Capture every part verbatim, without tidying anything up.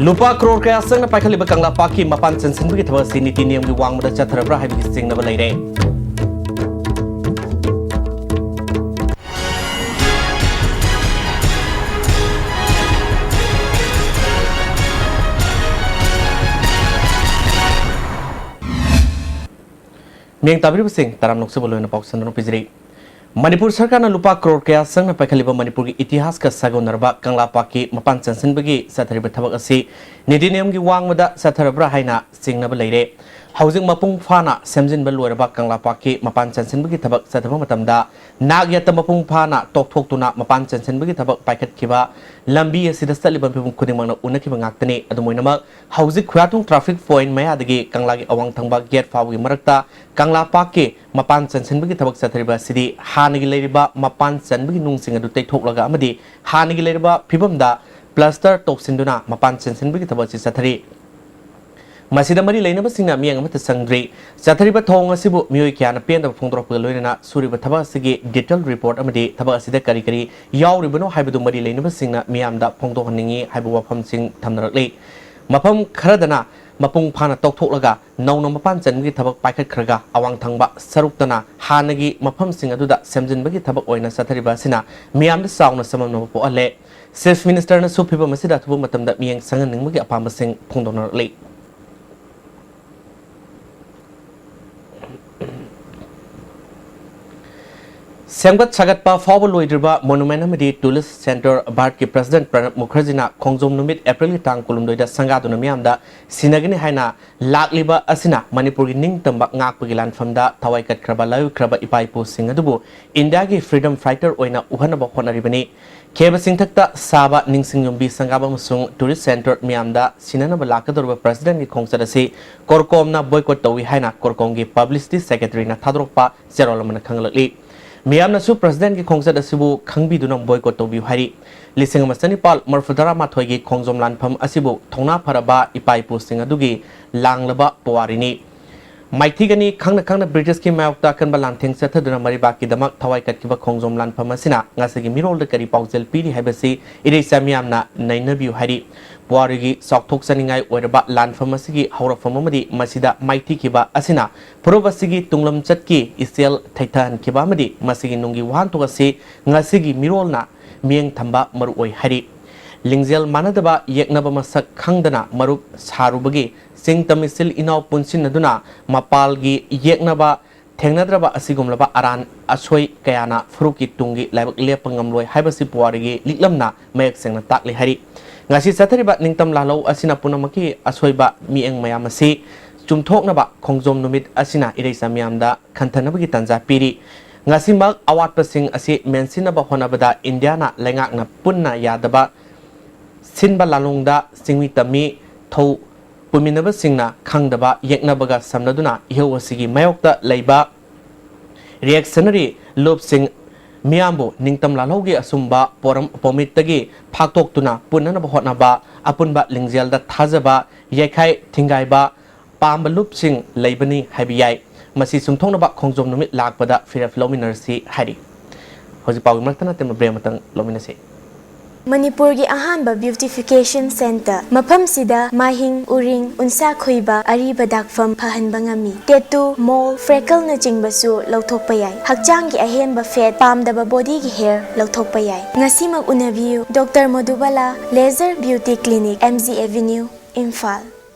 ꯂꯨꯄꯥ ꯀ꯭ꯔꯣꯔ ꯀꯌꯥ ꯆꯪꯅ ꯄꯥꯏꯈꯠꯂꯤꯕ ꯀꯪꯂꯥ ꯄꯥꯛꯀꯤ ꯃꯄꯥꯟ ꯆꯟꯁꯤꯟꯕꯒꯤ ꯊꯕꯛ ꯑꯁꯤ ꯅꯤꯇꯤ ꯅꯤꯌꯝꯒꯤ ꯋꯥꯡꯃꯗ ꯆꯠꯊꯔꯕ꯭ꯔꯥ ꯍꯥꯏꯕꯒꯤ ꯆꯤꯡꯅꯕ ꯂꯩꯔꯦ꯫ ꯃꯤꯌꯦꯡ ꯇꯥꯕꯤꯔꯤꯕꯁꯤꯡ ꯇꯔꯥꯝꯅ ꯑꯣꯛꯆꯕ ꯂꯣꯏꯅ ꯄꯥꯎ ꯁꯟꯗꯣꯛꯅ ꯄꯤꯖꯔꯤ꯫ ꯃꯅꯤꯄꯨꯔ ꯁꯔꯀꯥꯔꯅ ꯂꯨꯄꯥ ꯀ꯭ꯔꯣꯔ ꯀꯌꯥ ꯆꯪꯅ ꯄꯥꯏꯈꯠꯂꯤꯕ ꯃꯅꯤꯄꯨꯔꯒꯤ ꯏꯇꯤꯍꯥꯁꯀ ꯁꯥꯒꯣꯟꯅꯔꯕ ꯀꯪꯂꯥ ꯄꯥꯛꯀꯤ ꯃꯄꯥꯟ ꯆꯟꯁꯤꯟꯕꯒꯤ ꯆꯠꯊꯔꯤꯕ ꯊꯕꯛ ꯑꯁꯤ ꯅꯤꯇꯤ ꯅꯤꯌꯝꯒꯤ ꯋꯥꯡꯃꯗ ꯆꯠꯊꯔꯕ꯭ꯔꯥ ꯍꯥꯏꯅ ꯆꯤꯡꯅꯕ ꯂꯩꯔꯦ꯫ ꯍꯧꯖꯤꯛ ꯃꯄꯨꯡ ꯐꯥꯅ ꯁꯦꯝꯖꯤꯟꯕ ꯂꯣꯏꯔꯕ ꯀꯪꯂꯥ ꯄꯥꯛꯀꯤ ꯃꯄꯥꯟ ꯆꯟꯁꯤꯟꯕꯒꯤ ꯊꯕꯛ ꯆꯠꯊꯕ ꯃꯇꯝꯗ ꯅꯥꯛ ꯌꯦꯠꯇ ꯃꯄꯨꯡ ꯐꯥꯅ ꯇꯣꯛꯊꯣꯛꯇꯨꯅ ꯃꯄꯥꯟ ꯆꯟꯁꯤꯟꯕꯒꯤ ꯊꯕꯛ ꯄꯥꯏꯈꯠꯈꯤꯕ ꯂꯝꯕꯤ ꯑꯁꯤꯗ ꯆꯠꯂꯤꯕ ꯃꯤꯄꯨꯝ ꯈꯨꯗꯤꯡꯃꯛꯅ ꯎꯅꯈꯤꯕ ꯉꯥꯛꯇꯅꯤ꯫ ꯑꯗꯨꯝ ꯑꯣꯏꯅꯃꯛ, ꯍꯧꯖꯤꯛ ꯈꯨꯌꯥꯊꯣꯡ traffic point ꯃꯌꯥꯗꯒꯤ ꯀꯪꯂꯥꯒꯤ ꯑꯋꯥꯡ ꯊꯪꯕ gate ꯐꯥꯎꯕꯒꯤ ꯃꯔꯛꯇ ꯀꯪꯂꯥ ꯄꯥꯛꯀꯤ ꯃꯄꯥꯟ ꯆꯟꯁꯤꯟꯕꯒꯤ ꯊꯕꯛ ꯆꯠꯊꯔꯤꯕ ꯑꯁꯤꯗꯤ ꯍꯥꯟꯅꯒꯤ ꯂꯩꯔꯤꯕ ꯃꯄꯥꯟ ꯆꯟꯕꯒꯤ ꯅꯨꯡꯁꯤꯡ ꯑꯗꯨ ꯇꯩꯊꯣꯛꯂꯒ ꯑꯃꯗꯤ ꯍꯥꯟꯅꯒꯤ ꯂꯩꯔꯤꯕ ꯐꯤꯕꯝꯗ plaster ꯇꯧꯁꯤꯟꯗꯨꯅ ꯃꯄꯥꯟ ꯆꯟꯁꯤꯟꯕꯒꯤ ꯊꯕꯛ ꯑꯁꯤ ꯆꯠꯊꯔꯤ꯫ ꯃꯁꯤꯗ ꯃꯔꯤ ꯂꯩꯅꯕꯁꯤꯡꯅ ꯃꯤꯠꯌꯦꯡ ꯑꯃꯠꯇ ꯆꯪꯗ꯭ꯔꯤ꯫ ꯆꯠꯊꯔꯤꯕ ꯊꯧꯑꯣꯡ ꯑꯁꯤꯕꯨ ꯃꯤꯑꯣꯏ ꯀꯌꯥꯅ ꯄꯦꯟꯗꯕ ꯐꯣꯡꯗꯣꯔꯛꯄꯒ ꯂꯣꯏꯅꯅ ꯁꯨꯔꯤꯕ ꯊꯕꯛ ꯑꯁꯤꯒꯤ detail report ꯑꯃꯗꯤ ꯊꯕꯛ ꯑꯁꯤꯗ ꯀꯔꯤ ꯀꯔꯤ ꯌꯥꯎꯔꯤꯕꯅꯣ ꯍꯥꯏꯕꯗꯨ ꯃꯔꯤ ꯂꯩꯅꯕꯁꯤꯡꯅ ꯃꯤꯌꯥꯝꯗ ꯐꯣꯡꯗꯣꯛꯍꯟꯅꯤꯡꯏ ꯍꯥꯏꯕ ꯋꯥꯐꯝꯁꯤꯡ ꯊꯝꯅꯔꯛꯂꯤ꯫ ꯃꯐꯝ ꯈꯔꯗꯅ ꯃꯄꯨꯡ ꯐꯥꯅ ꯇꯧꯊꯣꯛꯂꯒ ꯅꯧꯅ ꯃꯄꯥꯟ ꯆꯟꯕꯒꯤ ꯊꯕꯛ ꯄꯥꯏꯈꯠꯈ꯭ꯔꯒ, ꯑꯋꯥꯡ ꯊꯪꯕ ꯁꯔꯨꯛꯇꯅ ꯍꯥꯟꯅꯒꯤ ꯃꯐꯝꯁꯤꯡ ꯑꯗꯨꯗ ꯁꯦꯝꯖꯤꯟꯕꯒꯤ ꯊꯕꯛ ꯑꯣꯏꯅ ꯆꯠꯊꯔꯤꯕ ꯑꯁꯤꯅ ꯃꯤꯌꯥꯝꯗ ꯆꯥꯎꯅ ꯆꯃꯝꯅꯕ ꯄꯣꯛꯍꯜꯂꯦ꯫ Chief Ministerꯅꯁꯨ ꯐꯤꯚꯝ ꯑꯁꯤꯗ ꯑꯊꯨꯕ ꯃꯇꯝꯗ ꯃꯤꯠꯌꯦꯡ ꯆꯪꯍꯟꯅꯤꯡꯕꯒꯤ ꯑꯄꯥꯝꯕꯁꯤꯡ ꯐꯣꯡꯗꯣꯛꯅꯔꯛꯂꯤ꯫ ꯁꯦꯝꯒꯠ ꯁꯥꯒꯠꯄ ꯐꯥꯎꯕ ꯂꯣꯏꯗ꯭ꯔꯤꯕ monument ꯑꯃꯗꯤ tourist centre ꯚꯥꯔꯠꯀꯤ President ꯄ꯭ꯔꯅꯕ ꯃꯨꯈꯔꯖꯤꯅ ꯈꯣꯡꯖꯣꯝ ꯅꯨꯃꯤꯠ Aprilꯒꯤ ꯇꯥꯡ ꯀꯨꯟꯍꯨꯝꯗꯣꯏꯗ ꯁꯪꯒꯥꯗꯨꯅ ꯃꯤꯌꯥꯝꯗ ꯁꯤꯟꯅꯒꯅꯤ ꯍꯥꯏꯅ ꯂꯥꯛꯂꯤꯕ ꯑꯁꯤꯅ ꯃꯅꯤꯄꯨꯔꯒꯤ ꯅꯤꯡꯇꯝꯕ ꯉꯥꯛꯄꯒꯤ ꯂꯥꯟꯐꯝꯗ ꯊꯋꯥꯏ ꯀꯠꯈ꯭ꯔꯕ ꯂꯥꯏꯑꯣꯏꯈ꯭ꯔꯕ ꯏꯄꯥ ꯏꯄꯨꯁꯤꯡ ꯑꯗꯨꯕꯨ ꯏꯟꯗꯤꯌꯥꯒꯤ freedom fighter ꯑꯣꯏꯅ ꯎꯍꯟꯅꯕ ꯍꯣꯠꯅꯔꯤꯕꯅꯤ꯫ ꯈꯦꯕ ꯆꯤꯡꯊꯛꯇ ꯁꯥꯕ ꯅꯤꯡꯁꯤꯡ ꯌꯨꯝꯕꯤ ꯁꯪꯒꯥꯕꯝ ꯑꯃꯁꯨꯡ tourist centre ꯃꯤꯌꯥꯝꯗ ꯁꯤꯟꯅꯅꯕ ꯂꯥꯛꯀꯗꯧꯔꯤꯕ Presidentꯀꯤ ꯈꯣꯡꯆꯠ ꯑꯁꯤ CORCOMꯅ boycott ꯇꯧꯏ ꯍꯥꯏꯅ CORCOMꯒꯤ publicity secretaryꯅ ꯊꯥꯗꯣꯔꯛꯄ ꯆꯦꯔꯣꯜ ꯑꯃꯅ ꯈꯪꯍꯜꯂꯛꯂꯤ꯫ ꯃꯤꯌꯥꯝꯅꯁꯨ Presidentꯀꯤ ꯈꯣꯡꯆꯠ ꯑꯁꯤꯕꯨ ꯈꯪꯕꯤꯗꯨꯅ boycott ꯇꯧꯕꯤꯌꯨ ꯍꯥꯏꯔꯤ꯫ ꯂꯤꯁꯤꯡ ꯑꯃ ꯆꯅꯤꯄꯥꯜ ꯃꯔꯤꯐꯨꯇꯔꯥ ꯃꯥꯊꯣꯏꯒꯤ ꯈꯣꯡꯖꯣꯝ ꯂꯥꯟꯐꯝ ꯑꯁꯤꯕꯨ ꯊꯧꯅꯥ ꯐꯔꯕ ꯏꯄꯥ ꯏꯄꯨꯁꯤꯡ ꯑꯗꯨꯒꯤ ꯂꯥꯡꯂꯕ ꯄꯨꯋꯥꯔꯤꯅꯤ꯫ ꯃꯥꯏꯊꯤꯒꯅꯤ ꯈꯪꯅ ꯈꯪꯅ ꯕ꯭ꯔꯤꯇꯤꯁꯀꯤ ꯃꯥꯌꯣꯛꯇ ꯑꯀꯟꯕ ꯂꯥꯟꯊꯦꯡ ꯆꯠꯊꯗꯨꯅ ꯃꯔꯩꯕꯥꯛꯀꯤꯗꯃꯛ ꯊꯋꯥꯏ ꯀꯠꯈꯤꯕ ꯈꯣꯡꯖꯣꯝ ꯂꯥꯟꯐꯝ ꯑꯁꯤꯅ ꯉꯁꯤꯒꯤ ꯃꯤꯔꯣꯜꯗ ꯀꯔꯤ ꯄꯥꯎꯖꯦꯜ ꯄꯤꯔꯤ ꯍꯥꯏꯕꯁꯤ ꯏꯔꯩꯆꯥ ꯃꯤꯌꯥꯝꯅ ꯅꯩꯅꯕꯤꯌꯨ ꯍꯥꯏꯔꯤ꯫ ꯄꯨꯋꯥꯔꯤꯒꯤ ꯆꯥꯎꯊꯣꯛꯆꯅꯤꯡꯉꯥꯏ ꯑꯣꯏꯔꯕ ꯂꯥꯟꯐꯝ ꯑꯁꯤꯒꯤ ꯍꯧꯔꯛꯐꯝ ꯑꯃꯗꯤ ꯃꯁꯤꯗ ꯃꯥꯏꯊꯤꯈꯤꯕ ꯑꯁꯤꯅ ꯐꯨꯔꯨꯞ ꯑꯁꯤꯒꯤ ꯇꯨꯡꯂꯝꯆꯠꯀꯤ ꯏꯆꯦꯜ ꯊꯩꯊꯍꯟꯈꯤꯕ ꯑꯃꯗꯤ ꯃꯁꯤꯒꯤ ꯅꯨꯡꯒꯤ ꯋꯥꯍꯟꯊꯣꯛ ꯑꯁꯤ ꯉꯁꯤꯒꯤ ꯃꯤꯔꯣꯜꯅ ꯃꯤꯠꯌꯦꯡ ꯊꯝꯕ ꯃꯔꯨ ꯑꯣꯏ ꯍꯥꯏꯔꯤ꯫ ꯂꯤꯡꯖꯦꯜ ꯃꯥꯟꯅꯗꯕ ꯌꯦꯛꯅꯕ ꯃꯁꯛ ꯈꯪꯗꯅ ꯃꯔꯨꯞ ꯁꯥꯔꯨꯕꯒꯤ ꯆꯤꯡ ꯇꯝ ꯏꯆꯤꯜ ꯏꯅꯥꯎ ꯄꯨꯟꯁꯤꯟꯅꯗꯨꯅ ꯃꯄꯥꯜꯒꯤ ꯌꯦꯛꯅꯕ ꯊꯦꯡꯅꯗ꯭ꯔꯕ ꯑꯁꯤꯒꯨꯝꯂꯕ ꯑꯔꯥꯟ ꯑꯁꯣꯏ ꯀꯌꯥꯅ ꯐꯨꯔꯨꯞꯀꯤ ꯇꯨꯡꯒꯤ ꯂꯥꯏꯕꯛ ꯂꯦꯞꯄ ꯉꯝꯂꯣꯏ ꯍꯥꯏꯕꯁꯤ ꯄꯨꯋꯥꯔꯤꯒꯤ ꯂꯤꯛꯂꯝꯅ ꯃꯌꯦꯛ ꯁꯦꯡꯅ ꯇꯥꯛꯂꯤ ꯍꯥꯏꯔꯤ꯫ ꯉꯁꯤ ꯆꯠꯊꯔꯤꯕ ꯅꯤꯡꯇꯝ ꯂꯥꯜꯍꯧ ꯑꯁꯤꯅ ꯄꯨꯝꯅꯃꯛꯀꯤ ꯑꯁꯣꯏꯕ ꯃꯤꯠꯌꯦꯡ ꯃꯌꯥꯝ ꯑꯁꯤ ꯆꯨꯝꯊꯣꯛꯅꯕ ꯈꯣꯡꯖꯣꯝ ꯅꯨꯃꯤꯠ ꯑꯁꯤꯅ ꯏꯔꯩꯆꯥ ꯃꯤꯌꯥꯝꯗ ꯈꯟꯊꯅꯕꯒꯤ ꯇꯥꯟꯖꯥ ꯄꯤꯔꯤ꯫ ꯉꯁꯤꯃꯛ ꯑꯋꯥꯠꯄꯁꯤꯡ ꯑꯁꯤ ꯃꯦꯟꯁꯤꯟꯅꯕ ꯍꯣꯠꯅꯕꯗ ꯏꯟꯗꯤꯌꯥꯅ ꯂꯩꯉꯥꯛꯅ ꯄꯨꯟꯅ ꯌꯥꯗꯕ ꯁꯤꯟꯕ ꯂꯥꯂꯣꯡꯗ ꯆꯤꯡꯃꯤ ꯇꯝꯃꯤ ꯊꯧ ꯄꯨꯃꯤꯟꯅꯕꯁꯤꯡꯅ ꯈꯪꯗꯕ ꯌꯦꯛꯅꯕꯒ ꯁꯝꯅꯗꯨꯅ ꯏꯍꯧ ꯑꯁꯤꯒꯤ ꯃꯥꯌꯣꯛꯇ ꯂꯩꯕ reactionary ꯂꯨꯞꯁꯤꯡ ꯃꯤꯌꯥꯝꯕꯨ ꯅꯤꯡꯇꯝ ꯂꯥꯜꯍꯧꯒꯤ ꯑꯆꯨꯝꯕ ꯄꯣꯔꯝ ꯄꯣꯃꯤꯠꯇꯒꯤ ꯐꯥꯛꯇꯣꯛꯇꯨꯅ ꯄꯨꯟꯅꯅꯕ ꯍꯣꯠꯅꯕ ꯑꯄꯨꯟꯕ ꯂꯤꯡꯖꯦꯜꯗ ꯊꯥꯖꯕ ꯌꯩꯈꯥꯏ ꯊꯤꯡꯒꯥꯏꯕ ꯄꯥꯝꯕ ꯂꯨꯞꯁꯤꯡ ꯂꯩꯕꯅꯤ ꯍꯥꯏꯕ ꯌꯥꯏ꯫ ꯃꯁꯤ ꯆꯨꯝꯊꯣꯛꯅꯕ ꯈꯣꯡꯖꯣꯝ ꯅꯨꯃꯤꯠ ꯂꯥꯛꯄꯗ ꯐꯤꯔꯦꯞ ꯂꯧꯃꯤꯟꯅꯔꯁꯤ ꯍꯥꯏꯔꯤ꯫ ꯍꯧꯖꯤꯛ ꯄꯥꯎꯒꯤ ꯃꯔꯛꯇ ꯅꯠꯇꯦ, break ꯑꯃꯇꯪ ꯂꯧꯃꯤꯟꯅꯁꯤ꯫ ꯃꯅꯤꯄꯨꯔꯒꯤ ꯑꯍꯥꯟꯕ beautification centre꯫ ꯃꯐꯝꯁꯤꯗ ꯃꯥꯏꯍꯤꯡ, ꯎꯔꯤꯡ, ꯎꯟꯁꯥ ꯈꯨꯏꯕ, ꯑꯔꯤꯕ ꯗꯥꯛꯐꯝ ꯐꯍꯟꯕ ꯉꯝꯃꯤ꯫ Tattoo, mole, freckleꯅꯆꯤꯡꯕꯁꯨ ꯂꯧꯊꯣꯛꯄ ꯌꯥꯏ꯫ ꯍꯛꯆꯥꯡꯒꯤ ꯑꯍꯦꯟꯕ fat, ꯄꯥꯝꯗꯕ bodyꯒꯤ hair ꯂꯧꯊꯣꯛꯄ ꯌꯥꯏ꯫ ꯉꯁꯤꯃꯛ ꯎꯅꯕꯤꯌꯨ꯫ Doctor ꯃꯣꯗꯨꯕꯥꯂꯥ Laser Beauty Clinic, M G Avenue, Imphal.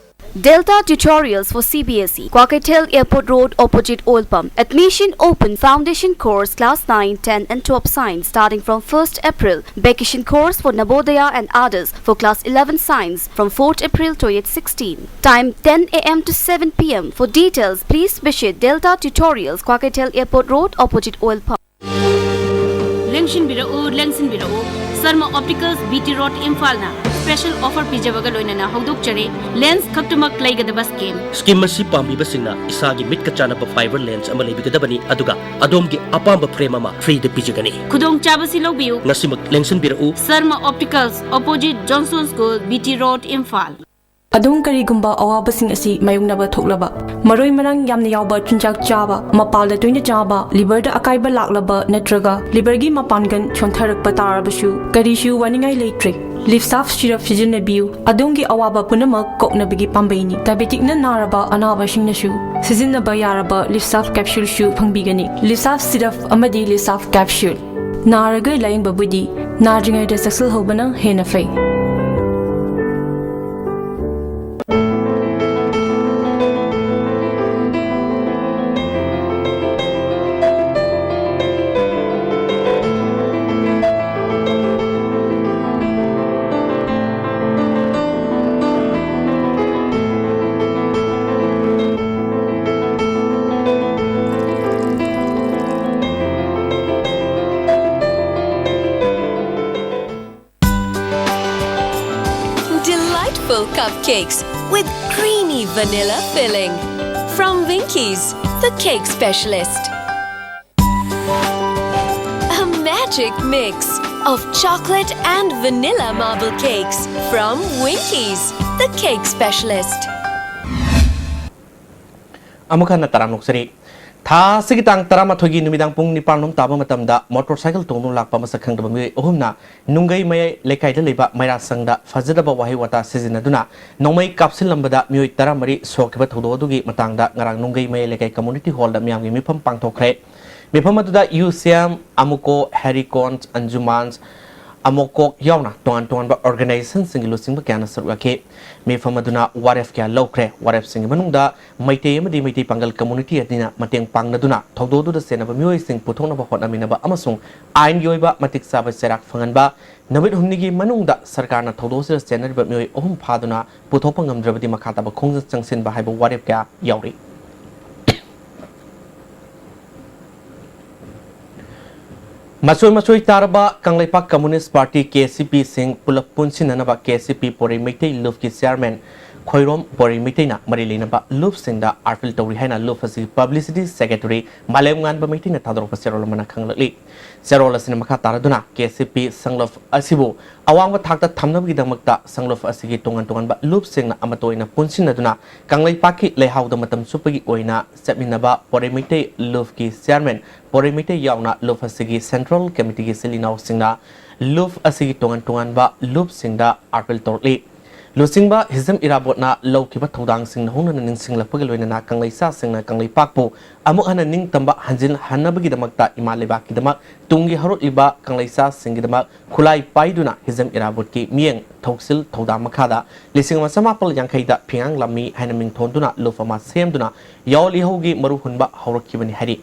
Delta Tutorials for C B S E, Kwakeithel Airport Road, opposite Oil Pump. Admission open. Foundation course, class nine, ten and twelve science, starting from first April. Vacation course for Navodaya and others for class eleven science from fourth April to eight sixteen. Time ten A M to seven P M. For details, please visit Delta Tutorials, Kwakeithel Airport Road, opposite Oil Pump. ꯂꯦꯡꯁꯤꯟꯕꯤꯔꯛꯎ, ꯂꯦꯡꯁꯤꯟꯕꯤꯔꯛꯎ꯫ Sharma Opticals, B T Road, ꯏꯝꯐꯥꯜꯅ special offer ꯄꯤꯖꯕꯒ ꯂꯣꯏꯅꯅ ꯍꯧꯗꯣꯛꯆꯔꯤ꯫ Lens ꯈꯛꯇꯃꯛ ꯂꯩꯒꯗꯕ scheme꯫ Scheme ꯑꯁꯤ ꯄꯥꯝꯕꯤꯕꯁꯤꯡꯅ ꯏꯁꯥꯒꯤ ꯃꯤꯠꯀ ꯆꯥꯟꯅꯕ fiber lens ꯑꯃ ꯂꯩꯕꯤꯒꯗꯕꯅꯤ, ꯑꯗꯨꯒ ꯑꯗꯣꯝꯒꯤ ꯑꯄꯥꯝꯕ frame ꯑꯃ freeꯗ ꯄꯤꯖꯒꯅꯤ꯫ ꯈꯨꯗꯣꯡꯆꯥꯕꯁꯤ ꯂꯧꯕꯤꯌꯨ꯫ ꯉꯁꯤꯃꯛ ꯂꯦꯡꯁꯤꯟꯕꯤꯔꯛꯎ꯫ Sharma Opticals, opposite Johnson School, B T Road, Imphal. ꯑꯗꯣꯝ ꯀꯔꯤꯒꯨꯝꯕ ꯑꯋꯥꯕꯁꯤꯡ ꯑꯁꯤ ꯃꯥꯌꯣꯛꯅꯕ ꯊꯣꯛꯂꯕ, ꯃꯔꯣꯏ ꯃꯔꯥꯡ ꯌꯥꯝꯅ ꯌꯥꯎꯕ ꯆꯤꯟꯖꯥꯛ ꯆꯥꯕ, ꯃꯄꯥꯜꯗ ꯇꯣꯏꯅ ꯆꯥꯕ, ꯂꯤꯚꯔꯗ ꯑꯀꯥꯏꯕ ꯂꯥꯛꯂꯕ ꯅꯠꯇ꯭ꯔꯒ ꯂꯤꯚꯔꯒꯤ ꯃꯄꯥꯡꯒꯜ ꯁꯣꯟꯊꯔꯛꯄ ꯇꯥꯔꯕꯁꯨ, ꯀꯔꯤꯁꯨ ꯋꯥꯅꯤꯡꯉꯥꯏ ꯂꯩꯇ꯭ꯔꯦ꯫ ꯂꯤꯞꯁꯥꯐ ꯁꯤꯔꯞ ꯁꯤꯖꯤꯟꯅꯕꯤꯌꯨ꯫ ꯑꯗꯣꯝꯒꯤ ꯑꯋꯥꯕ ꯄꯨꯝꯅꯃꯛ ꯀꯣꯛꯅꯕꯒꯤ ꯄꯥꯝꯕꯩꯅꯤ꯫ ꯗꯥꯏꯕꯦꯇꯤꯛꯅ ꯅꯥꯔꯕ ꯑꯅꯥꯕꯁꯤꯡꯅꯁꯨ ꯁꯤꯖꯤꯟꯅꯕ ꯌꯥꯔꯕ ꯂꯤꯞꯁꯥꯐ ꯀꯦꯞꯁꯨꯜꯁꯨ ꯐꯪꯕꯤꯒꯅꯤ꯫ ꯂꯤꯞꯁꯥꯐ ꯁꯤꯔꯞ ꯑꯃꯗꯤ ꯂꯤꯞꯁꯥꯐ ꯀꯦꯞꯁꯨꯜ꯫ ꯅꯥꯔꯒ ꯂꯥꯌꯦꯡꯕꯕꯨꯗꯤ ꯅꯥꯗ꯭ꯔꯤꯉꯩꯗ ꯆꯦꯛꯁꯤꯜꯍꯧꯕꯅ ꯍꯦꯟꯅ ꯐꯩ꯫ Delightful cupcakes with creamy vanilla filling. From Winkies, the cake specialist. A magic mix of chocolate and vanilla marble cakes from Winkies, the cake specialist. ꯑꯃꯨꯛ ꯍꯟꯅ ꯇꯔꯥꯝꯅ ꯑꯣꯛꯆꯔꯤ꯫ ꯊꯥ ꯑꯁꯤꯒꯤ ꯇꯥꯡ ꯇꯔꯥꯃꯥꯊꯣꯏꯒꯤ ꯅꯨꯃꯤꯗꯥꯡ ꯄꯨꯡ ꯅꯤꯄꯥꯟ ꯔꯣꯝ ꯇꯥꯕ ꯃꯇꯝꯗ ꯃꯣꯇꯣꯔ ꯁꯥꯏꯀꯜ ꯇꯣꯡꯗꯨꯅ ꯂꯥꯛꯄ ꯃꯁꯛ ꯈꯪꯗꯕ ꯃꯤꯑꯣꯏ ꯑꯍꯨꯝꯅ ꯅꯨꯡꯒꯩ ꯃꯌꯥꯏ ꯂꯩꯀꯥꯏꯗ ꯂꯩꯕ ꯃꯩꯔꯥ ꯁꯪꯗ ꯐꯖꯗꯕ ꯋꯥꯍꯩ ꯋꯥꯇꯥ ꯁꯤꯖꯤꯟꯅꯗꯨꯅ ꯅꯣꯡꯃꯩ ꯀꯥꯞꯁꯤꯜꯂꯝꯕꯗ ꯃꯤꯑꯣꯏ ꯇꯔꯥꯃꯔꯤ ꯁꯣꯛꯈꯤꯕ ꯊꯧꯗꯣꯛ ꯑꯗꯨꯒꯤ ꯃꯇꯥꯡꯗ ꯉꯔꯥꯡ ꯅꯨꯡꯒꯩ ꯃꯌꯥꯏ ꯂꯩꯀꯥꯏ ꯀꯝꯃꯨꯅꯤꯇꯤ ꯍꯣꯜꯗ ꯃꯤꯌꯥꯝꯒꯤ ꯃꯤꯐꯝ ꯄꯥꯡꯊꯣꯛꯈ꯭ꯔꯦ꯫ ꯃꯤꯐꯝ ꯑꯗꯨꯗ ꯌꯨ ꯁꯤ ꯑꯦꯝ, ꯑꯃꯨꯀꯣ, ꯍꯦꯔꯤꯀꯣꯟ, ꯑꯟꯖꯨꯃꯥꯟꯁ, ꯑꯃꯣꯀꯣꯛ ꯌꯥꯎꯅ ꯇꯣꯉꯥꯟ ꯇꯣꯉꯥꯟꯕ ꯑꯣꯔꯒꯅꯥꯏꯖꯦꯁꯟꯁꯤꯡꯒꯤ ꯂꯨꯆꯤꯡꯕ ꯀꯌꯥꯅ ꯁꯔꯨꯛ ꯌꯥꯈꯤ꯫ ꯃꯤꯐꯝ ꯑꯗꯨꯅ ꯋꯥꯔꯦꯞ ꯀꯌꯥ ꯂꯧꯈ꯭ꯔꯦ꯫ ꯋꯥꯔꯦꯞꯁꯤꯡꯒꯤ ꯃꯅꯨꯡꯗ ꯃꯩꯇꯩ ꯑꯃꯗꯤ ꯃꯩꯇꯩ ꯄꯥꯡꯒꯜ ꯀꯝꯃꯨꯅꯤꯇꯤ ꯑꯅꯤꯅ ꯃꯇꯦꯡ ꯄꯥꯡꯅꯗꯨꯅ ꯊꯧꯗꯣꯛ ꯑꯗꯨꯗ ꯆꯦꯟꯅꯕ ꯃꯤꯑꯣꯏꯁꯤꯡ ꯄꯨꯊꯣꯛꯅꯕ ꯍꯣꯠꯅꯃꯤꯟꯅꯕ ꯑꯃꯁꯨꯡ ꯑꯥꯏꯟꯒꯤ ꯑꯣꯏꯕ ꯃꯇꯤꯛ ꯆꯥꯕ ꯆꯩꯔꯥꯛ ꯐꯪꯍꯟꯕ, ꯅꯨꯃꯤꯠ ꯍꯨꯝꯅꯤꯒꯤ ꯃꯅꯨꯡꯗ ꯁꯔꯀꯥꯔꯅ ꯊꯧꯗꯣꯛ ꯑꯁꯤꯗ ꯆꯦꯟꯅꯔꯤꯕ ꯃꯤꯑꯣꯏ ꯑꯍꯨꯝ ꯐꯥꯗꯨꯅ ꯄꯨꯊꯣꯛꯄ ꯉꯝꯗ꯭ꯔꯕꯗꯤ ꯃꯈꯥ ꯇꯥꯕ ꯈꯣꯡꯖꯪ ꯆꯪꯁꯤꯟꯕ ꯍꯥꯏꯕ ꯋꯥꯔꯦꯞ ꯀꯌꯥ ꯌꯥꯎꯔꯤ꯫ ꯃꯆꯣꯏ ꯃꯆꯣꯏ ꯇꯥꯔꯕ ꯀꯪꯂꯩꯄꯥꯛ ꯀꯝꯃꯨꯅꯤꯁ꯭ꯠ ꯄꯥꯔꯇꯤ, ꯀꯦ ꯁꯤ ꯄꯤ, ꯁꯤꯡ ꯄꯨꯂꯞ ꯄꯨꯟꯁꯤꯟꯅꯅꯕ ꯀꯦ ꯁꯤ ꯄꯤ ꯄꯣꯔꯩ ꯃꯩꯇꯩ ꯂꯨꯞꯀꯤ ꯆꯤꯌꯥꯔꯃꯦꯟ ꯈꯣꯏꯔꯣꯝ ꯕꯣꯔꯦ ꯃꯩꯇꯩꯅ ꯃꯔꯤ ꯂꯩꯅꯕ ꯂꯨꯞꯁꯤꯡꯗ ꯑꯥꯔꯄꯤꯜ ꯇꯧꯔꯤ ꯍꯥꯏꯅ ꯂꯨꯞ ꯑꯁꯤꯒꯤ ꯄꯕ꯭ꯂꯤꯁꯤꯇꯤ ꯁꯦꯀ꯭ꯔꯦꯇꯔꯤ ꯃꯥꯂꯦꯝꯉꯥꯟꯕ ꯃꯩꯇꯩꯅ ꯊꯥꯗꯣꯔꯛꯄ ꯆꯦꯔꯣꯜ ꯑꯃꯅ ꯈꯪꯂꯛꯂꯤ꯫ ꯆꯦꯔꯣꯜ ꯑꯁꯤꯅ ꯃꯈꯥ ꯇꯥꯔꯗꯨꯅ ꯀꯦ ꯁꯤ ꯄꯤ ꯁꯪꯂꯨꯞ ꯑꯁꯤꯕꯨ ꯑꯋꯥꯡꯕ ꯊꯥꯛꯇ ꯊꯝꯅꯕꯒꯤꯗꯃꯛꯇ ꯁꯪꯂꯨꯞ ꯑꯁꯤꯒꯤ ꯇꯣꯉꯥꯟ ꯇꯣꯉꯥꯟꯕ ꯂꯨꯞꯁꯤꯡꯅ ꯑꯃꯠꯇ ꯑꯣꯏꯅ ꯄꯨꯟꯁꯤꯟꯅꯗꯨꯅ ꯀꯪꯂꯩꯄꯥꯛꯀꯤ ꯂꯩꯍꯥꯎꯗ ꯃꯇꯝ ꯆꯨꯞꯄꯒꯤ ꯑꯣꯏꯅ ꯆꯠꯃꯤꯟꯅꯕ ꯕꯣꯔꯦ ꯃꯩꯇꯩ ꯂꯨꯞꯀꯤ ꯆꯤꯌꯥꯔꯃꯦꯟ ꯕꯣꯔꯦ ꯃꯩꯇꯩ ꯌꯥꯎꯅ ꯂꯨꯞ ꯑꯁꯤꯒꯤ ꯁꯦꯟꯇ꯭ꯔꯦꯜ ꯀꯃꯤꯇꯤꯒꯤ ꯏꯆꯤꯜ ꯏꯅꯥꯎꯁꯤꯡꯅ ꯂꯨꯞ ꯑꯁꯤꯒꯤ ꯇꯣꯉꯥꯟ ꯇꯣꯉꯥꯟꯕ ꯂꯨꯞꯁꯤꯡꯗ ꯑꯥꯔꯄꯤꯜ ꯇꯧꯔꯛꯂꯤ꯫ ꯂꯨꯆꯤꯡꯕ ꯍꯤꯖꯝ ꯏꯔꯥꯕꯣꯠꯅ ꯂꯧꯈꯤꯕ ꯊꯧꯗꯥꯡꯁꯤꯡ ꯅꯧꯍꯧꯅꯅ ꯅꯤꯡꯁꯤꯡꯂꯛꯄꯒꯤ ꯂꯣꯏꯅꯅ ꯀꯪꯂꯩꯆꯥꯁꯤꯡꯅ ꯀꯪꯂꯩꯄꯥꯛꯄꯨ ꯑꯃꯨꯛ ꯍꯟꯅ ꯅꯤꯡꯇꯝꯕ ꯍꯟꯖꯤꯟꯍꯟꯅꯕꯒꯤꯗꯃꯛꯇ ꯏꯃꯥ ꯂꯩꯕꯥꯛꯀꯤꯗꯃꯛ ꯇꯨꯡꯒꯤ ꯍꯧꯔꯛꯂꯤꯕ ꯀꯪꯂꯩꯆꯥꯁꯤꯡꯒꯤꯗꯃꯛ ꯈꯨꯠꯂꯥꯏ ꯄꯥꯏꯗꯨꯅ ꯍꯤꯖꯝ ꯏꯔꯥꯕꯣꯠꯀꯤ ꯃꯤꯠꯌꯦꯡ ꯊꯧꯁꯤꯜ ꯊꯧꯗꯥꯡ ꯃꯈꯥꯗ ꯂꯤꯁꯤꯡ ꯑꯃ ꯆꯃꯥꯄꯜ ꯌꯥꯡꯈꯩꯗ ꯐꯤꯉꯥꯡ ꯂꯥꯟꯃꯤ ꯍꯥꯏꯅ ꯃꯤꯡꯊꯣꯟꯗꯨꯅ ꯂꯨꯞ ꯑꯃ ꯁꯦꯝꯗꯨꯅ ꯌꯥꯑꯣꯜ ꯏꯍꯧꯒꯤ ꯃꯔꯨ ꯍꯨꯟꯕ ꯍꯧꯔꯛꯈꯤꯕꯅꯤ ꯍꯥꯏꯔꯤ꯫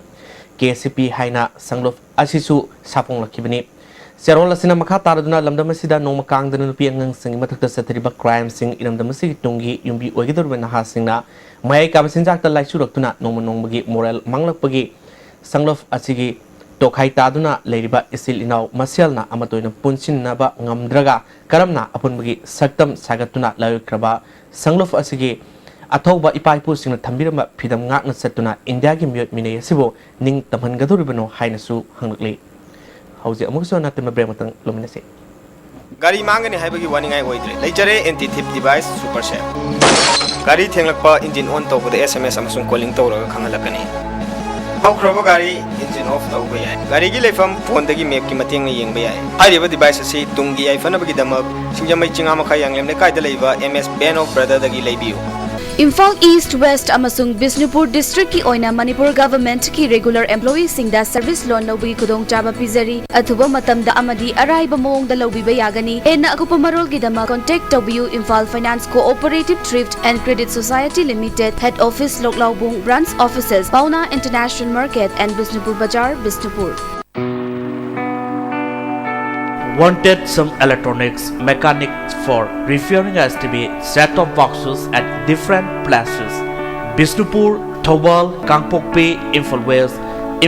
ꯀꯦ ꯁꯤ ꯄꯤ ꯍꯥꯏꯅ ꯁꯪꯂꯨꯞ ꯑꯁꯤꯁꯨ ꯁꯥꯐꯣꯡꯂꯛꯈꯤꯕꯅꯤ꯫ ꯆꯦꯔꯣꯜ ꯑꯁꯤꯅ ꯃꯈꯥ ꯇꯥꯔꯗꯨꯅ ꯂꯝꯗꯝ ꯑꯁꯤꯗ ꯅꯣꯡꯃ ꯀꯥꯡꯗꯅ ꯅꯨꯄꯤ ꯑꯉꯥꯡꯁꯤꯡꯒꯤ ꯃꯊꯛꯇ ꯆꯠꯊꯔꯤꯕ ꯀ꯭ꯔꯥꯏꯝꯁꯤꯡ, ꯏꯔꯝꯗꯝ ꯑꯁꯤꯒꯤ ꯇꯨꯡꯒꯤ ꯌꯨꯝꯕꯤ ꯑꯣꯏꯒꯗꯧꯔꯤꯕ ꯅꯍꯥꯁꯤꯡꯅ ꯃꯌꯥꯏ ꯀꯥꯕ ꯆꯤꯟꯖꯥꯛꯇ ꯂꯥꯏꯆꯨꯔꯛꯇꯨꯅ ꯅꯣꯡꯃ ꯅꯣꯡꯃꯒꯤ ꯃꯣꯔꯦꯜ ꯃꯥꯡꯂꯛꯄꯒꯤ ꯁꯪꯂꯨꯞ ꯑꯁꯤꯒꯤ ꯇꯣꯈꯥꯏ ꯇꯥꯗꯨꯅ ꯂꯩꯔꯤꯕ ꯏꯆꯤꯜ ꯏꯅꯥꯎ ꯃꯁꯦꯜꯅ ꯑꯃꯠꯇ ꯑꯣꯏꯅ ꯄꯨꯟꯁꯤꯟꯅꯕ ꯉꯝꯗ꯭ꯔꯒ ꯀꯔꯝꯅ ꯑꯄꯨꯟꯕꯒꯤ ꯁꯛꯇꯝ ꯁꯥꯒꯠꯇꯨꯅ ꯂꯥꯏꯑꯣꯏꯈ꯭ꯔꯕ ꯁꯪꯂꯨꯞ ꯑꯁꯤꯒꯤ ꯑꯊꯧꯕ ꯏꯄꯥ ꯏꯄꯨꯁꯤꯡꯅ ꯊꯝꯕꯤꯔꯝꯕ ꯐꯤꯗꯝ ꯉꯥꯛꯅ ꯆꯠꯇꯨꯅ ꯏꯟꯗꯤꯌꯥꯒꯤ ꯃꯤꯑꯣꯠ ꯃꯤꯅꯩ ꯑꯁꯤꯕꯨ ꯅꯤꯡ ꯇꯝꯍꯟꯒꯗꯧꯔꯤꯕꯅꯣ ꯍꯥꯏꯅꯁꯨ ꯍꯪꯂꯛꯂꯤ꯫ ꯍꯧꯖꯤꯛ ꯑꯃꯨꯛꯁꯨ ꯍꯟꯅ ꯇꯤꯝ ꯕ꯭ꯔꯦꯛ ꯑꯃꯇꯪ ꯂꯧꯃꯤꯟꯅꯁꯤ꯫ ꯒꯥꯔꯤ ꯃꯥꯡꯒꯅꯤ ꯍꯥꯏꯕꯒꯤ ꯋꯥꯅꯤꯡꯉꯥꯏ ꯑꯣꯏꯗ꯭ꯔꯦ꯫ ꯂꯩꯖꯔꯦ ꯑꯦꯟꯇꯤ ꯊꯤꯞ ꯗꯤꯚꯥꯏꯁ ꯁꯨꯄꯔ ꯁꯦꯠ꯫ ꯒꯥꯔꯤ ꯊꯦꯡꯂꯛꯄ, ꯏꯟꯖꯤꯟ ꯑꯣꯟ ꯇꯧꯕꯗ ꯑꯦꯁ ꯑꯦꯝ ꯑꯦꯁ ꯑꯃꯁꯨꯡ ꯀꯣꯂꯤꯡ ꯇꯧꯔꯒ ꯈꯪꯍꯜꯂꯛꯀꯅꯤ꯫ ꯍꯧꯈ꯭ꯔꯕ ꯒꯥꯔꯤ ꯏꯟꯖꯤꯟ ꯑꯣꯐ ꯇꯧꯕ ꯌꯥꯏ꯫ ꯒꯥꯔꯤꯒꯤ ꯂꯩꯐꯝ ꯐꯣꯟꯗꯒꯤ ꯃꯦꯞꯀꯤ ꯃꯇꯦꯡꯅ ꯌꯦꯡꯕ ꯌꯥꯏ꯫ ꯍꯥꯏꯔꯤꯕ ꯗꯤꯚꯥꯏꯁ ꯑꯁꯤ ꯇꯨꯡꯒꯤ ꯌꯥꯏꯐꯅꯕꯒꯤꯗꯃꯛ ꯁꯤꯡꯖꯃꯩ ꯆꯤꯉꯥꯃꯈꯥ ꯌꯥꯡꯂꯦꯝ ꯂꯩꯀꯥꯏꯗ ꯂꯩꯕ ꯑꯦꯝ ꯑꯦꯁ ꯕꯦꯟ ꯑꯣꯐ ꯕ꯭ꯔꯗꯔꯗꯒꯤ ꯂꯩꯕꯤꯌꯨ꯫ ꯏꯝꯐꯥꯜ ꯏꯁ꯭ꯠ, ꯋꯦꯁ꯭ꯠ ꯑꯃꯁꯨꯡ ꯕꯤꯁꯅꯨꯄꯨꯔ ꯗꯤꯁꯇ꯭ꯔꯤꯛꯀꯤ ꯑꯣꯏꯅ ꯃꯅꯤꯄꯨꯔ ꯒꯚꯔꯟꯃꯦꯟꯠꯀꯤ ꯔꯦꯒꯨꯂꯔ ꯑꯦꯝꯄ꯭ꯂꯣꯌꯤꯁꯤꯡꯗ ꯁꯔꯚꯤꯁ ꯂꯣꯟ ꯂꯧꯕꯒꯤ ꯈꯨꯗꯣꯡꯆꯥꯕ ꯄꯤꯖꯔꯤ꯫ ꯑꯊꯨꯕ ꯃꯇꯝꯗ ꯑꯃꯗꯤ ꯑꯔꯥꯏꯕ ꯃꯑꯣꯡꯗ ꯂꯧꯕꯤꯕ ꯌꯥꯒꯅꯤ꯫ ꯍꯦꯟꯅ ꯑꯀꯨꯞꯄ ꯃꯔꯣꯜꯒꯤꯗꯃꯛ ꯀꯣꯟꯇꯦꯛ ꯇꯧꯕꯤꯌꯨ, Imphal finance cooperative thrift and credit society limited, head office, Lokhlaobung, branch offices, ꯄꯥꯎꯅꯥ international market and Bishnupur bazaar, Bishnupur. Wanted some electronics mechanics for repairing S T V set-top boxes at different places: Bishnupur, Thoubal, Kangpokpi, Imphal West,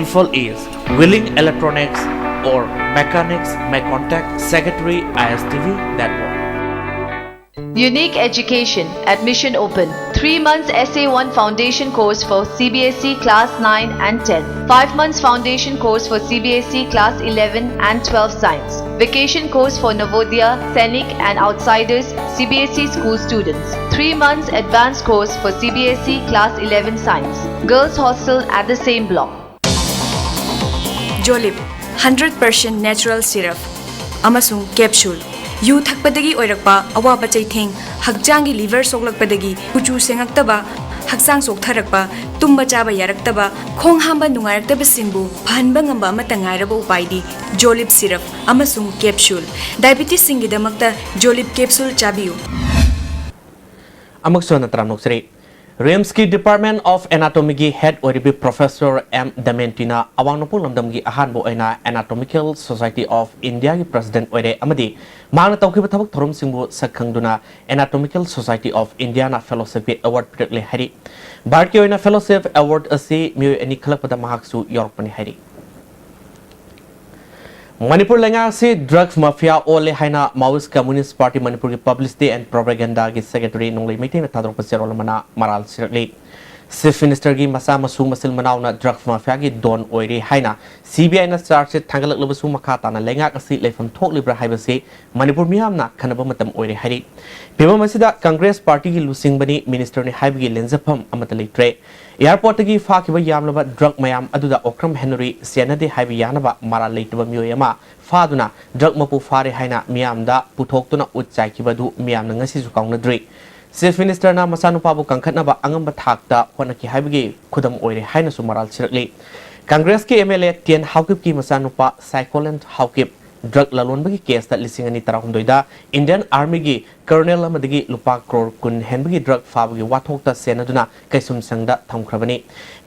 Imphal East. Willing electronics or mechanics may contact Secretary I S T V Network. Unique Education, admission open. Three months S A one foundation course for C B S E class nine and ten. Five months foundation course for C B S E class eleven and twelve science. Vacation course for Navodaya, Sainik and outsiders C B S E school students. Three months advanced course for C B S E class eleven science. Girls hostel at the same block. ꯖꯣꯂꯤꯞ hundred percent natural syrup ꯑꯃꯁꯨꯡ capsule. ꯌꯨ ꯊꯛꯄꯗꯒꯤ ꯑꯣꯏꯔꯛꯄ ꯑꯋꯥꯕ ꯆꯩꯊꯦꯡ, ꯍꯛꯆꯥꯡꯒꯤ liver ꯁꯣꯛꯂꯛꯄꯗꯒꯤ ꯀꯨꯆꯨ ꯁꯦꯡꯉꯛꯇꯕ, ꯍꯛꯆꯥꯡ ꯆꯣꯛꯊꯔꯛꯄ, ꯇꯨꯝꯕ ꯆꯥꯕ ꯌꯥꯔꯛꯇꯕ, ꯈꯣꯡ ꯍꯥꯝꯕ ꯅꯨꯡꯉꯥꯏꯔꯛꯇꯕꯁꯤꯡꯕꯨ ꯐꯍꯟꯕ ꯉꯝꯕ ꯑꯃꯠꯇ ꯉꯥꯏꯔꯕ ꯎꯄꯥꯏꯗꯤ ꯖꯣꯂꯤꯞ ꯁꯤꯔꯞ ꯑꯃꯁꯨꯡ ꯀꯦꯞꯁꯨꯜ꯫ ꯗꯥꯏꯕꯤꯇꯤꯁꯁꯤꯡꯒꯤꯗꯃꯛꯇ ꯖꯣꯂꯤꯞ ꯀꯦꯞꯁꯨꯜ ꯆꯥꯕꯤꯌꯨ꯫ ꯑꯃꯨꯛ ꯁꯣꯟꯅ ꯇꯔꯥꯝꯅ ꯑꯣꯛꯆꯔꯤ꯫ ꯔꯤꯝꯁꯀꯤ Department of Anatomyꯒꯤ head ꯑꯣꯏꯔꯤꯕꯤ Professor ꯑꯦꯝ ꯗꯃꯦꯟꯇꯤꯅ ꯑꯋꯥꯡ ꯅꯣꯡꯄꯣꯛ ꯂꯝꯗꯝꯒꯤ ꯑꯍꯥꯟꯕ ꯑꯣꯏꯅ Anatomical Society of Indiaꯒꯤ president ꯑꯣꯏꯔꯦ ꯑꯃꯗꯤ ꯃꯍꯥꯛꯅ ꯇꯧꯈꯤꯕ ꯊꯕꯛ ꯊꯧꯔꯝꯁꯤꯡꯕꯨ ꯁꯛ ꯈꯪꯗꯨꯅ Anatomical Society of Indiaꯅ fellowshipꯀꯤ award ꯄꯤꯔꯛꯂꯦ ꯍꯥꯏꯔꯤ꯫ ꯚꯥꯔꯠꯀꯤ ꯑꯣꯏꯅ fellowship award ꯑꯁꯤ ꯃꯤꯑꯣꯏ ꯑꯅꯤ ꯈꯜꯂꯛꯄꯗ ꯃꯍꯥꯛꯁꯨ ꯌꯥꯎꯔꯛꯄꯅꯤ ꯍꯥꯏꯔꯤ꯫ ꯃꯅꯤꯄꯨꯔ ꯂꯩꯉꯥꯛ ꯑꯁꯤ drug mafia ꯑꯣꯜꯂꯦ ꯍꯥꯏꯅ Maoist Communist Party ꯃꯅꯤꯄꯨꯔꯒꯤ Publicity and Propagandaꯒꯤ secretary ꯅꯣꯡꯂꯩ ꯃꯩꯇꯩꯅ ꯊꯥꯗꯣꯔꯛꯄ ꯆꯦꯔꯣꯜ ꯑꯃꯅ ꯃꯔꯥꯜ ꯁꯤꯔꯛꯂꯤ꯫ Chief Ministerꯒꯤ ꯃꯆꯥ ꯃꯁꯨ ꯃꯆꯤꯟ ꯃꯅꯥꯎꯅ drug mafiaꯒꯤ don ꯑꯣꯏꯔꯦ ꯍꯥꯏꯅ CBIꯅ charge sheet ꯊꯥꯡꯒꯠꯂꯛꯂꯕꯁꯨ ꯃꯈꯥ ꯇꯥꯅ ꯂꯩꯉꯥꯛ ꯑꯁꯤ ꯂꯩꯐꯝ ꯊꯣꯛꯂꯤꯕ꯭ꯔꯥ ꯍꯥꯏꯕꯁꯤ ꯃꯅꯤꯄꯨꯔ ꯃꯤꯌꯥꯝꯅ ꯈꯟꯅꯕ ꯃꯇꯝ ꯑꯣꯏꯔꯦ ꯍꯥꯏꯔꯤ꯫ ꯐꯤꯚꯝ ꯑꯁꯤꯗ Congress Partyꯒꯤ ꯂꯨꯆꯤꯡꯕꯅꯤ, ministerꯅꯤ ꯍꯥꯏꯕꯒꯤ ꯂꯦꯟꯖꯐꯝ ꯑꯃꯠꯇ ꯂꯩꯇ꯭ꯔꯦ꯫ Airportꯇꯒꯤ ꯐꯥꯈꯤꯕ ꯌꯥꯝꯂꯕ drug ꯃꯌꯥꯝ ꯑꯗꯨꯗ ꯑꯣꯀ꯭ꯔꯝ ꯍꯦꯅꯔꯤ ꯆꯦꯟꯅꯗꯦ ꯍꯥꯏꯕ ꯌꯥꯅꯕ ꯃꯔꯥꯜ ꯂꯩꯇꯕ ꯃꯤꯑꯣꯏ ꯑꯃ ꯐꯥꯗꯨꯅ drug ꯃꯄꯨ ꯐꯥꯔꯦ ꯍꯥꯏꯅ ꯃꯤꯌꯥꯝꯗ ꯄꯨꯊꯣꯛꯇꯨꯅ ꯎꯠ ꯆꯥꯏꯈꯤꯕ ꯑꯗꯨ ꯃꯤꯌꯥꯝꯅ ꯉꯁꯤꯁꯨ ꯀꯥꯎꯅꯗ꯭ꯔꯤ꯫ Chief Ministerꯅ ꯃꯆꯥꯅꯨꯄꯥꯕꯨ ꯀꯟꯈꯠꯅꯕ ꯑꯉꯝꯕ ꯊꯥꯛꯇ ꯍꯣꯠꯅꯈꯤ ꯍꯥꯏꯕꯒꯤ ꯈꯨꯗꯝ ꯑꯣꯏꯔꯦ ꯍꯥꯏꯅꯁꯨ ꯃꯔꯥꯜ ꯁꯤꯔꯛꯂꯤ꯫ Congressꯀꯤ MLA ꯇꯦꯟ ꯍꯥꯎꯀꯤꯞꯀꯤ ꯃꯆꯥꯅꯨꯄꯥ ꯁꯥꯏꯀꯣꯂꯦꯟ ꯍꯥꯎꯀꯤꯞ drug ꯂꯂꯣꯟꯕꯒꯤ caseꯇ ꯂꯤꯁꯤꯡ ꯑꯅꯤ ꯇꯔꯥꯍꯨꯝꯗꯣꯏꯗ Indian Armyꯒꯤ colonel ꯑꯃꯗꯒꯤ ꯂꯨꯄꯥ ꯀ꯭ꯔꯣꯔ ꯀꯨꯟ ꯍꯦꯟꯕꯒꯤ drug ꯐꯥꯕꯒꯤ ꯋꯥꯊꯣꯛꯇ ꯆꯦꯟꯅꯗꯨꯅ ꯀꯩꯁꯨꯝꯁꯪꯗ ꯊꯝꯈ꯭ꯔꯕꯅꯤ꯫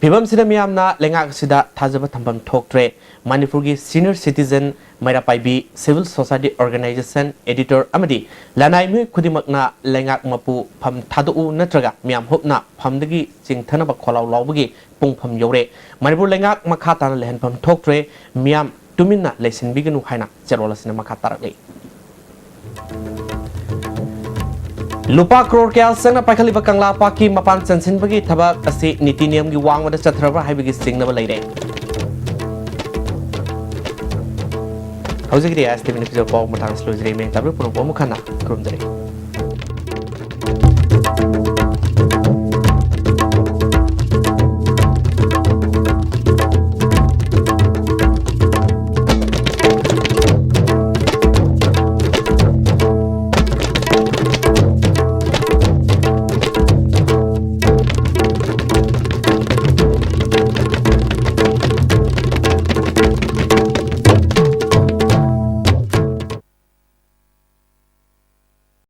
ꯐꯤꯚꯝꯁꯤꯗ ꯃꯤꯌꯥꯝꯅ ꯂꯩꯉꯥꯛ ꯑꯁꯤꯗ ꯊꯥꯖꯕ ꯊꯝꯐꯝ ꯊꯣꯛꯇ꯭ꯔꯦ꯫ ꯃꯅꯤꯄꯨꯔꯒꯤ senior citizen, ꯃꯩꯔꯥ ꯄꯥꯏꯕꯤ, civil society organization, editor ꯑꯃꯗꯤ ꯂꯅꯥꯏ ꯃꯤꯑꯣꯏ ꯈꯨꯗꯤꯡꯃꯛꯅ ꯂꯩꯉꯥꯛ ꯃꯄꯨ ꯐꯝ ꯊꯥꯗꯣꯛꯎ ꯅꯠꯇ꯭ꯔꯒ ꯃꯤꯌꯥꯝ ꯍꯨꯞꯅ ꯐꯝꯗꯒꯤ ꯆꯤꯡꯊꯅꯕ ꯈꯣꯜꯂꯥꯎ ꯂꯥꯎꯕꯒꯤ ꯄꯨꯡꯐꯝ ꯌꯧꯔꯦ꯫ ꯃꯅꯤꯄꯨꯔ ꯂꯩꯉꯥꯛ ꯃꯈꯥ ꯇꯥꯅ ꯂꯩꯍꯟꯐꯝ ꯊꯣꯛꯇ꯭ꯔꯦ꯫ ꯃꯤꯌꯥꯝ ꯇꯨꯃꯤꯟꯅ ꯂꯩꯁꯤꯟꯕꯤꯒꯅꯨ ꯍꯥꯏꯅ ꯆꯦꯔꯣꯜ ꯑꯁꯤꯅ ꯃꯈꯥ ꯇꯥꯔꯛꯂꯤ꯫ ꯂꯨꯄꯥ ꯀ꯭ꯔꯣꯔ ꯀꯌꯥ ꯆꯪꯅ ꯄꯥꯏꯈꯠꯂꯤꯕ ꯀꯪꯂꯥ ꯄꯥꯠꯀꯤ ꯃꯄꯥꯟ ꯆꯟꯁꯤꯟꯕꯒꯤ ꯊꯕꯛ ꯑꯁꯤ ꯅꯤꯇꯤ ꯅꯤꯌꯝꯒꯤ ꯋꯥꯡꯃꯗ ꯆꯠꯊ꯭ꯔꯕ꯭ꯔꯥ ꯍꯥꯏꯕꯒꯤ ꯆꯤꯡꯅꯕ ꯂꯩꯔꯦ꯫ ꯍꯧꯖꯤꯛꯀꯤꯗꯤ ꯑꯦꯁ ꯇꯤ ꯚꯤ ꯅ꯭ꯌꯨꯁꯀꯤ ꯄꯥꯎ ꯃꯇꯥꯡ ꯑꯁꯤ ꯂꯣꯏꯖꯔꯦ꯫ ꯃꯌꯥꯝ ꯇꯥꯕꯤꯕ ꯄꯨꯝꯅꯃꯛꯄꯨ ꯑꯃꯨꯛ ꯍꯟꯅ ꯈꯨꯔꯨꯝꯖꯔꯤ꯫